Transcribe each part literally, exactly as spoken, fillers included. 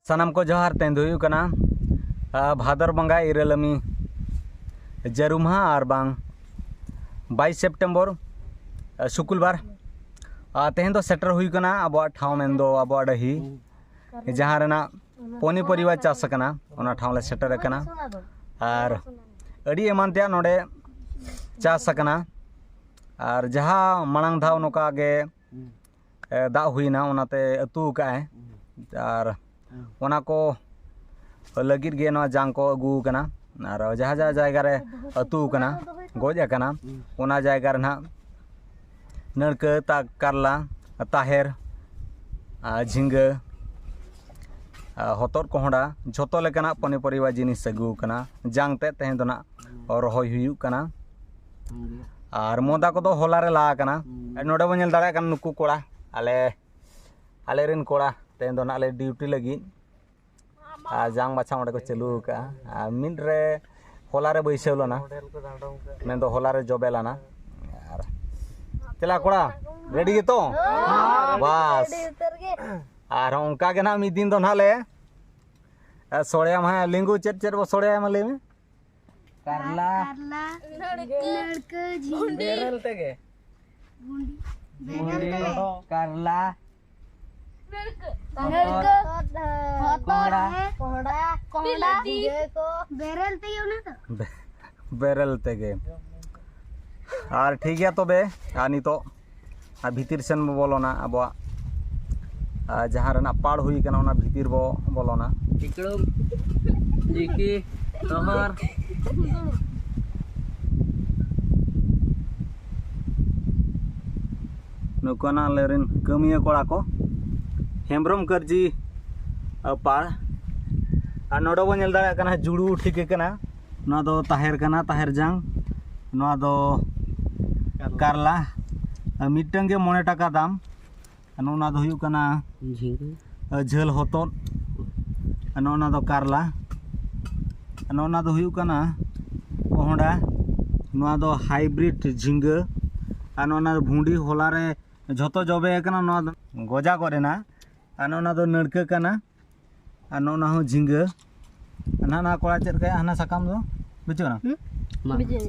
ᱥᱟᱱᱟᱢ ᱠᱚ ᱡᱚᱦᱟᱨ᱾ ᱛᱮᱦᱮᱧ ᱫᱚ ᱦᱩᱭᱩᱜ ᱠᱟᱱᱟ, ᱟ, ᱵᱷᱟᱫᱚᱨ ᱵᱚᱸᱜᱟ ᱤᱨᱟᱹᱞᱟᱹᱢᱤ ᱡᱟᱹᱨᱩᱢᱦᱟ ᱟᱨ ᱵᱟᱝ ᱵᱟᱭᱤᱥ ᱥᱮᱯᱴᱮᱢᱵᱚᱨ, ᱟ, ᱥᱩᱠᱩᱞᱵᱟᱨ᱾ ᱟ, ᱛᱮᱦᱮᱧ ᱫᱚ ᱥᱮᱴᱮᱨ ᱦᱩᱭ ᱠᱟᱱᱟ ᱟᱵᱚᱣᱟᱜ ᱴᱷᱟᱶ, ᱢᱮᱱᱫᱚ ᱟᱵᱚᱣᱟᱜ ᱰᱟᱹᱦᱤ, ᱡᱟᱦᱟᱸ ᱨᱮᱱᱟᱜ ᱯᱚᱱᱤᱯᱚᱨᱤᱵᱟ ᱪᱟᱥ ᱟᱠᱟᱱᱟ, ᱚᱱᱟ ᱴᱷᱟᱶ ᱞᱮ ᱥᱮᱴᱮᱨ ᱟᱠᱟᱱᱟ᱾ ᱟᱨ ᱟᱹᱰᱤ ᱮᱢᱟᱱ ᱛᱮᱭᱟᱜ ᱱᱚᱰᱮ ᱪᱟᱥ ᱟᱠᱟᱱᱟ᱾ ᱟᱨ ᱡᱟᱦᱟᱸ ᱢᱟᱲᱟᱝ ᱫᱷᱟᱣ ᱱᱚᱝᱠᱟ ᱜᱮ ᱮ, ᱫᱟᱜ ᱦᱩᱭᱱᱟ, ᱚᱱᱟᱛᱮ ᱟᱹᱛᱩ ᱟᱠᱟᱫᱼᱟᱭ᱾ ᱟᱨ ᱚᱱᱟ ᱠᱚ ᱞᱟᱹᱜᱤᱫ ᱜᱮ ᱱᱚᱣᱟ ᱡᱟᱝ ᱠᱚ ᱟᱹᱜᱩ ᱟᱠᱟᱱᱟ᱾ ᱟᱨ ᱡᱟᱦᱟᱸ ᱡᱟᱦᱟᱸ ᱡᱟᱭᱜᱟ ᱨᱮ ᱟᱹᱛᱩ ᱟᱠᱟᱱᱟ, ᱜᱚᱡ ᱟᱠᱟᱱᱟ, ᱚᱱᱟ ᱡᱟᱭᱜᱟ ᱨᱮ ᱱᱟᱦᱟᱜ ᱱᱟᱹᱲᱠᱟᱹ, ᱛᱟ-, ᱠᱟᱨᱞᱟ, ᱛᱟᱦᱮᱨ, ᱟᱨ ᱡᱷᱤᱸᱜᱟᱹ, ᱟᱨ ᱦᱚᱛᱚᱫ, ᱠᱚᱦᱚᱸᱰᱟ, ᱡᱷᱚᱛᱚ ᱞᱮᱠᱟᱱᱟᱜ ᱯᱚᱱᱤᱯᱚᱨᱤᱵᱟ ᱡᱤᱱᱤᱥ ᱟᱹᱜᱩ ᱟᱠᱟᱱᱟ᱾ ᱡᱟᱝ ᱛᱮᱫ ᱛᱮᱦᱮᱧ ᱫᱚ ᱱᱟᱜ ᱨᱚᱦᱚᱭ ᱦᱩᱭᱩᱜ ᱠᱟᱱᱟ᱾ ᱟᱨ ᱢᱚᱫᱟ ᱠᱚᱫᱚ ᱦᱚᱞᱟ ᱨᱮ ᱞᱟ ᱟᱠᱟᱱᱟ᱾ ᱱᱚᱰᱮ ᱵᱚᱱ ᱧᱮᱞ ᱫᱟᱲᱮᱭᱟᱜ ᱠᱟᱱᱟ, ᱱᱩᱠᱩ ᱠᱚᱲᱟ, ᱟᱞᱮ, ᱟᱞᱮ ᱨᱮᱱ ᱠᱚᱲᱟ ᱛᱮᱦᱮᱧ ᱫᱚ ᱱᱟᱜ ᱞᱮ ᱰᱤᱭᱩᱴᱤ ᱞᱟᱹᱜᱤᱫ᱾ ᱟᱨ ᱡᱟᱝ ᱵᱟᱪᱷᱟᱣ ᱚᱸᱰᱮ ᱠᱚ ᱪᱟᱹᱞᱩ ᱟᱠᱟᱫᱼᱟ᱾ ᱟᱨ ᱢᱤᱫ ᱨᱮ ᱦᱚᱞᱟ ᱨᱮ ᱵᱟᱹᱭᱥᱟᱹᱣ ᱞᱮᱱᱟ, ᱢᱮᱱᱫᱚ ᱦᱚᱞᱟ ᱨᱮ ᱡᱚᱵᱮ ᱞᱮᱱᱟ᱾ ᱟᱨ ᱪᱮᱞᱟ ᱠᱚᱲᱟ, ᱨᱮᱰᱤ ᱜᱮᱛᱚ? ᱵᱟᱥ᱾ ᱟᱨ ᱚᱱᱠᱟ ᱜᱮ ᱱᱟᱜ ᱢᱤᱫ ᱫᱤᱱ ᱫᱚ ᱱᱟᱜ ᱞᱮ, ᱮ, ᱥᱚᱲᱮᱭᱟ ᱢᱟ᱾ ᱞᱤᱸᱜᱩ, ᱪᱮᱫ ᱪᱮᱫ ᱵᱚ ᱥᱚᱲᱮᱭᱟ ᱢᱟ ᱞᱟᱹᱭ ᱢᱮ? ᱠᱟᱨᱞᱟ, ᱠᱟᱨᱞᱟ, ᱱᱟᱹᱲᱠᱟᱹ, ᱱᱟᱹᱲᱠᱟᱹ, ᱡᱷᱤᱸᱜᱟᱹ, ᱵᱮᱨᱮᱞ ᱛᱮᱜᱮ᱾ ᱵᱷᱩᱸᱰᱤ, ᱵᱮᱨᱮᱞ ᱵᱷᱩᱸᱰᱤ, ᱛᱮᱜᱮ᱾ ᱠᱟᱨᱞᱟ, ᱱᱟᱹᱲᱠᱟᱹ, ᱦᱚᱛᱚᱫ, ᱦᱚᱛᱚᱫ, ᱠᱚᱦᱲᱟ, ᱦᱮᱸ᱾ ᱠᱚᱦᱲᱟ, ᱠᱚᱦᱲᱟ, ᱵᱤᱞᱟᱹᱛᱤ᱾ ᱡᱷᱤᱸᱜᱟᱹ ᱠᱚ᱾ ᱵᱮᱨᱮᱞ ᱛᱮᱜᱮ ᱚᱱᱟ ᱫᱚ᱾ ᱵᱮ-, ᱵᱮᱨᱮᱞ ᱛᱮᱜᱮ᱾ ᱟᱨ ᱴᱷᱤᱠ ᱜᱮᱭᱟ ᱛᱚᱵᱮ, ᱟᱨ ᱱᱤᱛᱚᱜ ᱟᱨ ᱵᱷᱤᱛᱤᱨ ᱥᱮᱱ ᱵᱚ ᱵᱚᱞᱚᱱᱟ, ᱟᱵᱚᱣᱟᱜ, ᱟᱨ ᱡᱟᱦᱟᱸ ᱨᱮᱱᱟᱜ ᱯᱟᱲ ᱦᱩᱭ ᱠᱟᱱᱟ, ᱚᱱᱟ ᱵᱷᱤᱛᱤᱨ ᱵᱚ ᱵᱚᱞᱚᱱᱟ᱾ ᱤᱠᱲᱩᱢ, ᱡᱤᱠᱤ, ᱛᱚᱦᱚᱨ᱾ ᱱᱩᱠᱩ ᱱᱟᱜ ᱟᱞᱮ ᱨᱮᱱ ᱠᱟᱹᱢᱤᱭᱟᱹ ᱠᱚᱲᱟ ᱠᱚ, ᱦᱮᱢᱵᱨᱚᱢ ᱠᱟᱹᱨᱡᱤ, ᱟᱨ ᱯᱟᱲ᱾ ᱟᱨ ᱱᱚᱰᱮ ᱵᱚᱱ ᱧᱮᱞ ᱫᱟᱲᱮᱭᱟᱜ ᱠᱟᱱᱟ, ᱡᱩᱲᱩ ᱴᱷᱤᱠᱟᱹ ᱠᱟᱱᱟ᱾ ᱱᱚᱣᱟ ᱫᱚ ᱛᱟᱦᱮᱨ ᱠᱟᱱᱟ, ᱛᱟᱦᱮᱨ ᱡᱟᱝ᱾ ᱱᱚᱣᱟ ᱫᱚ ᱠᱟᱨᱞᱟ᱾ ᱟᱨ ᱢᱤᱫᱴᱟᱝ ᱜᱮ ᱢᱚᱬᱮ ᱴᱟᱠᱟ ᱫᱟᱢ᱾ ᱟᱨ ᱱᱚᱜᱼᱚ ᱱᱟ ᱫᱚ ᱦᱩᱭᱩᱜ ᱠᱟᱱᱟ ᱡᱷᱤᱸᱜᱟᱹ᱾ ᱟᱨ ᱡᱷᱟᱹᱞ ᱦᱚᱛᱚᱫ᱾ ᱟᱨ ᱱᱚᱜᱼᱚ ᱱᱟ ᱫᱚ ᱠᱟᱨᱞᱟ᱾ ᱟᱨ ᱱᱚᱜᱼᱚ ᱱᱟ ᱫᱚ ᱦᱩᱭᱩᱜ ᱠᱟᱱᱟ ᱠᱚᱦᱰᱟ᱾ ᱱᱚᱣᱟ ᱫᱚ ᱦᱟᱭᱵᱨᱤᱰ ᱡᱷᱤᱸᱜᱟᱹ᱾ ᱟᱨ ᱱᱚᱜᱼᱚ ᱱᱟ ᱫᱚ ᱵᱷᱩᱸᱰᱤ, ᱦᱚᱞᱟ ᱨᱮ ᱡᱷᱚᱛᱚ ᱡᱚᱵᱮ ᱟᱠᱟᱱᱟ᱾ ᱱᱚᱣᱟ ᱫᱚ ᱜᱚᱡᱟ ᱠᱚᱨᱮᱱᱟᱜ᱾ ᱟᱨ ᱱᱚᱜᱼᱚ ᱱᱟ ᱫᱚ ᱱᱟᱹᱲᱠᱟᱹ ᱠᱟᱱᱟ᱾ ᱟᱨ ᱱᱚᱜᱼᱚ ᱱᱟ ᱦᱚᱸ ᱡᱷᱤᱸᱜᱟᱹ᱾ ᱟᱨ ᱱᱟᱦᱟᱜ ᱱᱚᱣᱟ ᱠᱚᱲᱟ ᱪᱮᱫ ᱞᱮᱠᱟᱭᱟ? ᱦᱟᱱᱟ ᱥᱟᱠᱟᱢ ᱫᱚ ᱵᱩᱡᱷᱟᱹᱣ ᱠᱟᱱᱟ? ᱦᱩᱸ? ᱵᱤᱡᱤ᱾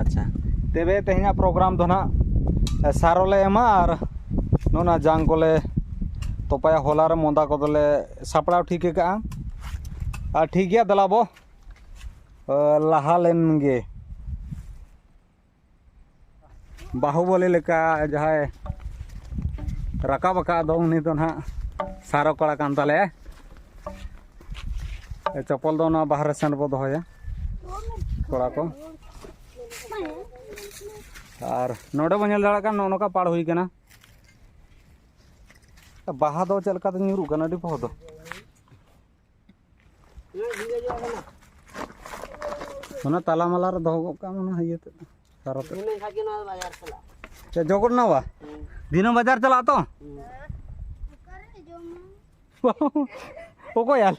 ᱟᱪᱪᱷᱟ, ᱛᱚᱵᱮ ᱛᱮᱦᱮᱧᱟᱜ ᱯᱨᱳᱜᱨᱟᱢ ᱫᱚ ᱱᱟᱦᱟᱜ, ᱮ, ᱥᱟᱨᱚ ᱞᱮ ᱮᱢᱟ ᱟᱨ ᱱᱚᱜᱼᱚ ᱱᱟ ᱡᱟᱝ ᱠᱚᱞᱮ ᱛᱚᱯᱟᱭᱟ᱾ ᱦᱚᱞᱟ ᱨᱮ ᱢᱚᱸᱫᱟ ᱠᱚᱫᱚᱞᱮ ᱥᱟᱯᱲᱟᱣ ᱴᱷᱤᱠ ᱟᱠᱟᱜᱼᱟ᱾ ᱟᱨ ᱴᱷᱤᱠ ᱜᱮᱭᱟ, ᱫᱮᱞᱟ ᱵᱚ, ᱮ, ᱞᱟᱦᱟ ᱞᱮᱱ ᱜᱮ᱾ ᱵᱟᱦᱩᱵᱚᱞᱤ ᱞᱮᱠᱟ ᱡᱟᱦᱟᱸᱭ ᱨᱟᱠᱟᱵ ᱟᱠᱟᱫ ᱫᱚ, ᱩᱱᱤ ᱫᱚ ᱱᱟᱦᱟᱜ ᱥᱟᱨᱚ ᱠᱚᱲᱟ ᱠᱟᱱ ᱛᱟᱞᱮᱭᱟᱭ᱾ ᱪᱚᱯᱚᱞ ᱫᱚ ᱚᱱᱟ ᱵᱟᱦᱨᱮ ᱥᱮᱱ ᱵᱚ ᱫᱚᱦᱚᱭᱟ, ᱠᱚᱲᱟ ᱠᱚ᱾ ᱟᱨ ᱱᱚᱰᱮ ᱵᱚᱱ ᱧᱮᱞ ᱫᱟᱲᱮᱭᱟᱜ ᱠᱟᱱ, ᱱᱚᱜᱼᱚ ᱱᱚᱝᱠᱟ ᱯᱟᱲ ᱦᱩᱭ ᱠᱟᱱᱟ᱾ ᱵᱟᱦᱟ ᱫᱚ ᱪᱮᱫ ᱞᱮᱠᱟᱛᱮ ᱧᱩᱨᱩᱜ ᱠᱟᱱᱟ, ᱟᱹᱰᱤ ᱯᱚᱦᱚ ᱫᱚ᱾ ᱚᱱᱟ ᱛᱟᱞᱟ ᱢᱟᱞᱟ ᱨᱮ ᱫᱚᱦᱚ ᱜᱚᱫ ᱠᱟᱜ ᱢᱮ, ᱚᱱᱟ ᱤᱭᱟᱹ ᱛᱮᱫ, ᱥᱟᱨᱚ ᱛᱮᱫ᱾ ᱫᱤᱱᱟᱹᱢ ᱠᱷᱟᱡ ᱜᱮ ᱱᱚᱣᱟ ᱫᱚ ᱵᱟᱡᱟᱨ ᱪᱟᱞᱟᱜᱼᱟ᱾ ᱪᱮᱫ, ᱡᱚᱜᱚᱱ ᱱᱟᱣᱟ? ᱦᱩᱸ᱾ ᱫᱤᱱᱟᱹᱢ ᱵᱟᱡᱟᱨ ᱪᱟᱞᱟᱜᱼᱟ ᱛᱚ? ᱦᱩᱸ᱾ ᱚᱠᱚᱭ ᱟᱞ?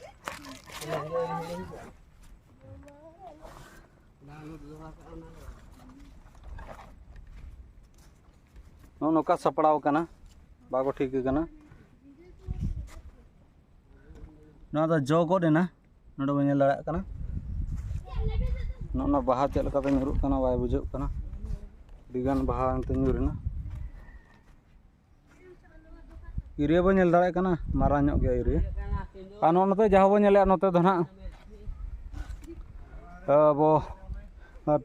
ᱱᱚᱜᱼᱚ ᱱᱚᱝᱠᱟ ᱥᱟᱯᱲᱟᱣ ᱠᱟᱱᱟ, ᱵᱟᱠᱚ ᱴᱷᱤᱠ ᱠᱟᱱᱟ᱾ ᱱᱚᱣᱟ ᱫᱚ ᱡᱚ ᱜᱚᱫ ᱮᱱᱟ, ᱱᱚᱰᱮ ᱵᱚᱱ ᱧᱮᱞ ᱫᱟᱲᱮᱭᱟᱜ ᱠᱟᱱᱟ᱾ ᱱᱚᱜᱼᱚ ᱱᱚᱣᱟ ᱵᱟᱦᱟ ᱪᱮᱫ ᱞᱮᱠᱟᱛᱮ ᱧᱩᱨᱩᱜ ᱠᱟᱱᱟ, ᱵᱟᱭ ᱵᱩᱡᱷᱟᱹᱜ ᱠᱟᱱᱟ᱾ ᱟᱹᱰᱤᱜᱟᱱ ᱵᱟᱦᱟ ᱱᱤᱛᱚᱜ ᱧᱩᱨ ᱮᱱᱟ᱾ ᱮᱨᱤᱭᱟ ᱵᱚᱱ ᱧᱮᱞ ᱫᱟᱲᱮᱭᱟᱜ ᱠᱟᱱᱟ, ᱢᱟᱨᱟᱝ ᱧᱚᱜ ᱜᱮᱭᱟ ᱮᱨᱤᱭᱟ᱾ ᱟᱨ ᱱᱚᱜᱼᱚ ᱱᱚᱛᱮ ᱡᱟᱦᱟᱸ ᱵᱚᱱ ᱧᱮᱞᱮᱫᱼᱟ, ᱱᱚᱛᱮ ᱫᱚ ᱱᱟᱦᱟᱜ ᱟᱵᱚ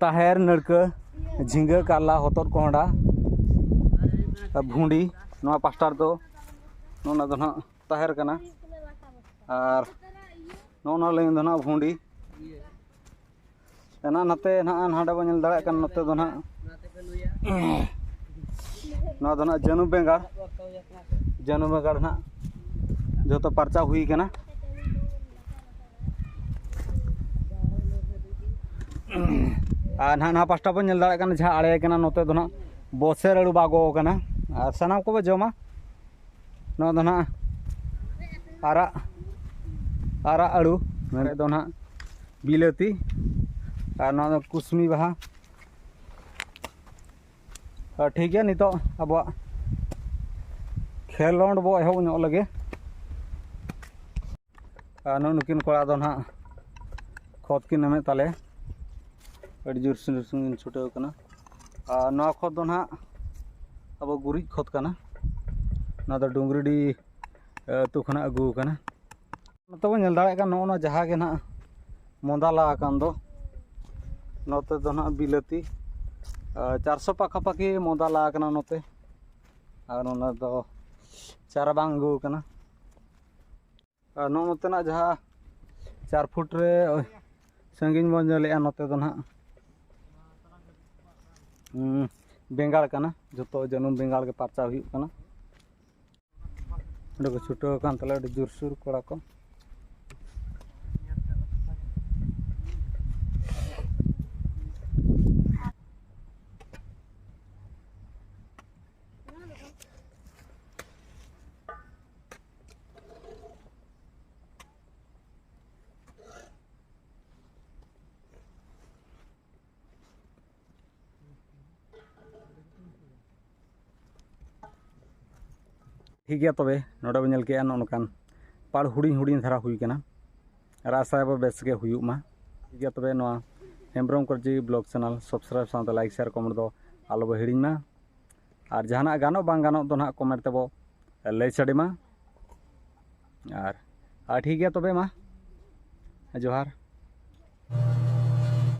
ᱛᱟᱦᱮᱨ, ᱱᱟᱹᱲᱠᱟᱹ, ᱡᱷᱤᱸᱜᱟᱹ, ᱠᱟᱨᱞᱟ, ᱦᱚᱛᱚᱫ, ᱠᱚᱸᱦᱰᱟ, ᱵᱷᱩᱸᱰᱤ, ᱱᱚᱣᱟ ᱯᱟᱥᱴᱟ ᱨᱮᱫᱚ ᱱᱚᱜᱼᱚ ᱱᱟ ᱫᱚ ᱱᱟᱦᱟᱜ ᱛᱟᱦᱮᱨ ᱠᱟᱱᱟ᱾ ᱟᱨ ᱱᱚᱜᱼᱚ ᱱᱟ ᱞᱟᱭᱤᱱ ᱫᱚ ᱱᱟᱦᱟᱜ ᱵᱷᱩᱸᱰᱤ᱾ ᱮᱱᱟ ᱱᱟᱛᱮ ᱱᱟᱦᱟᱜ ᱱᱟᱰᱮ ᱵᱚᱱ ᱧᱮᱞ ᱫᱟᱲᱮᱭᱟᱜ ᱠᱟᱱᱟ, ᱱᱚᱛᱮ ᱫᱚ ᱱᱟᱦᱟᱜ ᱱᱚᱣᱟ ᱫᱚ ᱱᱟᱦᱟᱜ ᱡᱟᱹᱱᱩ ᱵᱮᱸᱜᱟᱲ, ᱡᱟᱹᱱᱩ ᱵᱮᱸᱜᱟᱲ ᱱᱟᱦᱟᱜ ᱡᱚᱛᱚ ᱯᱟᱨᱪᱟᱣ ᱦᱩᱭ ᱠᱟᱱᱟ᱾ ᱟᱨ ᱱᱟᱦᱟᱜ ᱱᱚᱣᱟ ᱯᱟᱥᱴᱟ ᱵᱚᱱ ᱧᱮᱞ ᱫᱟᱲᱮᱭᱟᱜ ᱠᱟᱱᱟ, ᱡᱟᱦᱟᱸ ᱟᱲᱮ ᱠᱟᱱᱟ, ᱱᱚᱛᱮ ᱫᱚ ᱱᱟᱦᱟᱜ ᱵᱚᱥᱮᱨ ᱟᱹᱲᱩ ᱵᱟᱜᱚ ᱠᱟᱱᱟ᱾ ᱟᱨ ᱥᱟᱱᱟᱢ ᱠᱚᱵᱚ ᱡᱚᱢᱟ᱾ ᱱᱚᱣᱟ ᱫᱚ ᱱᱟᱦᱟᱜ ᱟᱨᱟᱜ, ᱟᱨᱟᱜ ᱟᱹᱲᱩ, ᱢᱮᱱᱛᱮ ᱫᱚ ᱱᱟᱦᱟᱜ ᱵᱤᱞᱟᱹᱛᱤ, ᱟᱨ ᱱᱚᱣᱟ ᱫᱚ ᱠᱩᱥᱢᱤ ᱵᱟᱦᱟ᱾ ᱟᱨ ᱴᱷᱤᱠ ᱜᱮᱭᱟ, ᱱᱤᱛᱚᱜ ᱟᱵᱚᱣᱟᱜ ᱠᱷᱮᱞᱳᱸᱰ ᱵᱚ ᱮᱦᱚᱵ ᱧᱚᱜ ᱞᱮᱜᱮ᱾ ᱟᱨ ᱱᱩᱜᱼᱩ ᱱᱩᱠᱤᱱ ᱠᱚᱲᱟ ᱫᱚ ᱱᱟᱦᱟᱜ ᱠᱷᱚᱛ ᱠᱤᱱ ᱮᱢᱮᱫ ᱛᱟᱞᱮᱭᱟ᱾ ᱟᱹᱰᱤ ᱡᱳᱨ ᱥᱤᱸᱫᱩᱨ ᱥᱤᱸᱫᱩᱨ ᱠᱤᱱ ᱪᱷᱩᱴᱟᱹᱣ ᱠᱟᱱᱟ᱾ ᱟᱨ ᱱᱚᱣᱟ ᱠᱷᱚᱛ ᱫᱚ ᱱᱟᱦᱟᱜ ᱟᱵᱚ ᱜᱩᱨᱤᱡ ᱠᱷᱚᱛ ᱠᱟᱱᱟ᱾ ᱱᱚᱣᱟ ᱫᱚ ᱰᱩᱝᱜᱽᱨᱤᱰᱤ ᱟᱹᱛᱩ ᱠᱷᱚᱱᱟᱜ ᱟᱹᱜᱩ ᱟᱠᱟᱱᱟ᱾ ᱱᱚᱛᱮ ᱵᱚᱱ ᱧᱮᱞ ᱫᱟᱲᱮᱭᱟᱜ ᱠᱟᱱ ᱱᱚᱜᱼᱚ ᱱᱚᱣᱟ ᱡᱟᱦᱟᱸ ᱜᱮ ᱱᱟᱦᱟᱜ ᱢᱚᱸᱫᱟᱞᱟ ᱟᱠᱟᱱ ᱫᱚ, ᱱᱚᱛᱮ ᱫᱚ ᱱᱟᱦᱟᱜ ᱵᱤᱞᱟᱹᱛᱤ, ᱟᱨ ᱪᱟᱨᱥᱚ ᱯᱟᱠᱷᱟ ᱯᱟᱠᱷᱤ ᱢᱚᱸᱫᱟᱞᱟ ᱟᱠᱟᱱᱟ ᱱᱚᱛᱮ᱾ ᱟᱨ ᱚᱱᱟ ᱫᱚ ᱪᱟᱨᱟ ᱵᱟᱝ ᱟᱹᱜᱩ ᱟᱠᱟᱱᱟ᱾ ᱟᱨ ᱱᱚᱜᱼᱚ ᱱᱚᱛᱮᱱᱟᱜ ᱡᱟᱦᱟᱸ ᱪᱟᱨ ᱯᱷᱩᱴ ᱨᱮ ᱥᱟᱺᱜᱤᱧ ᱵᱚᱱ ᱧᱮᱞᱮᱜᱼᱟ, ᱱᱚᱛᱮ ᱫᱚ ᱱᱟᱦᱟᱜ, ᱩᱸ, ᱵᱮᱸᱜᱟᱲ ᱠᱟᱱᱟ᱾ ᱡᱚᱛᱚ ᱡᱟᱹᱱᱩᱢ ᱵᱮᱸᱜᱟᱲ ᱜᱮ ᱯᱟᱨᱪᱟᱣ ᱦᱩᱭᱩᱜ ᱠᱟᱱᱟ᱾ ᱚᱸᱰᱮ ᱠᱚ ᱪᱷᱩᱴᱟᱹᱣ ᱟᱠᱟᱱ ᱛᱟᱞᱮᱭᱟ ᱟᱹᱰᱤ ᱡᱳᱨᱥᱳᱨ ᱠᱚᱲᱟ ᱠᱚ᱾ ᱴᱷᱤᱠ ᱜᱮᱭᱟ, ᱛᱚᱵᱮ ᱱᱚᱰᱮ ᱵᱚᱱ ᱧᱮᱞ ᱠᱮᱜᱼᱟ, ᱱᱚᱜᱼᱚ ᱱᱚᱝᱠᱟᱱ ᱯᱟᱲ ᱦᱩᱰᱤᱧ ᱦᱩᱰᱤᱧ ᱫᱷᱟᱨᱟ ᱦᱩᱭ ᱠᱟᱱᱟ᱾ ᱟᱨ ᱟᱥᱟᱭᱟᱵᱚ ᱵᱮᱥ ᱜᱮ ᱦᱩᱭᱩᱜ ᱢᱟ᱾ ᱴᱷᱤᱠ ᱜᱮᱭᱟ, ᱛᱚᱵᱮ ᱱᱚᱣᱟ ᱦᱮᱢᱵᱨᱚᱢ ᱠᱚᱨᱡᱤ vlog channel subscribe ᱥᱟᱶᱛᱮ like, share, comment ᱫᱚ ᱟᱞᱚᱵᱚ ᱦᱤᱲᱤᱧ ᱢᱟ᱾ ᱟᱨ ᱡᱟᱦᱟᱱᱟᱜ ᱜᱟᱱᱚᱜ ᱵᱟᱝ ᱜᱟᱱᱚᱜ ᱫᱚ ᱱᱟᱦᱟᱜ comment ᱛᱮᱵᱚ ᱞᱟᱹᱭ ᱥᱟᱰᱮ ᱢᱟ᱾ ᱟᱨ, ᱟᱨ ᱴᱷᱤᱠ ᱜᱮᱭᱟ, ᱛᱚᱵᱮ ᱢᱟ, ᱡᱚᱦᱟᱨ᱾